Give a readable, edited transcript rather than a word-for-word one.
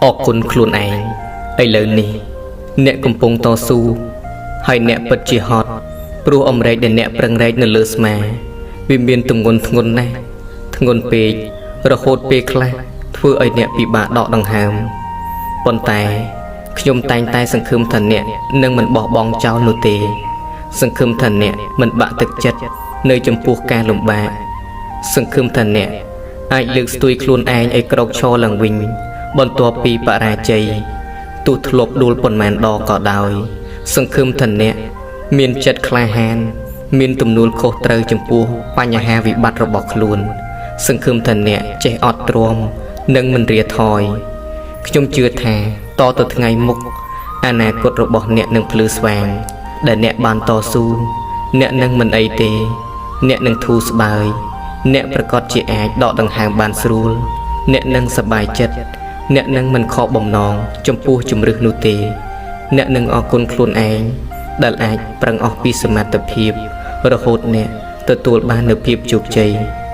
អរគុណខ្លួនឯងឥឡូវនេះ អ្នកកំពុងតស៊ូហើយអ្នកពិតជាហត់ព្រោះអម្រែកដែលអ្នកប្រឹងរែកនៅលើស្មាវាមានទម្ងន់ធ្ងន់ណាស់ធ្ងន់ពេករហូតពេលខ្លះធ្វើឲ្យអ្នកពិបាកដកដង្ហើមប៉ុន្តែខ្ញុំតែងតែសង្ឃឹមថាអ្នកនឹងមិនបោះបង់ចោលនោះទេ សង្ឃឹមថាអ្នកមិនបាក់ទឹកចិត្តនៅចំពោះការលំបាក សង្ឃឹមថាអ្នកអាចលើកស្ទួយខ្លួនឯងឲ្យក្រោកឈរឡើងវិញ បន្ទាប់ពីបរាជ័យទោះធ្លាប់ដួលប៉ុន្មានដងក៏ដោយ សង្ឃឹមថាអ្នកមានចិត្តក្លាហាន មានទំនួលខុសត្រូវចំពោះបញ្ហាវិបត្តិរបស់ខ្លួន សង្ឃឹមថាអ្នកចេះអត់ទ្រាំនិងមិនរាថយខ្ញុំជឿថាតទៅថ្ងៃមុខអនាគតរបស់អ្នកនឹងភ្លឺស្វាង ដែលអ្នកបានតស៊ូអ្នកនឹងមិនអីទេ អ្នកនឹងធូរស្បើយ អ្នកប្រកាសជាអាចដកដង្ហើមបានស្រួល អ្នកនឹងសប្បាយចិត្ត អ្នកនឹងមិនខកបំណងចំពោះជំរឹះនោះទេ អ្នកនឹងអរគុណខ្លួនឯងដែលអាចប្រឹងអស់ពីសមត្ថភាព រហូតអ្នកទទួលបាននូវភាពជោគជ័យ។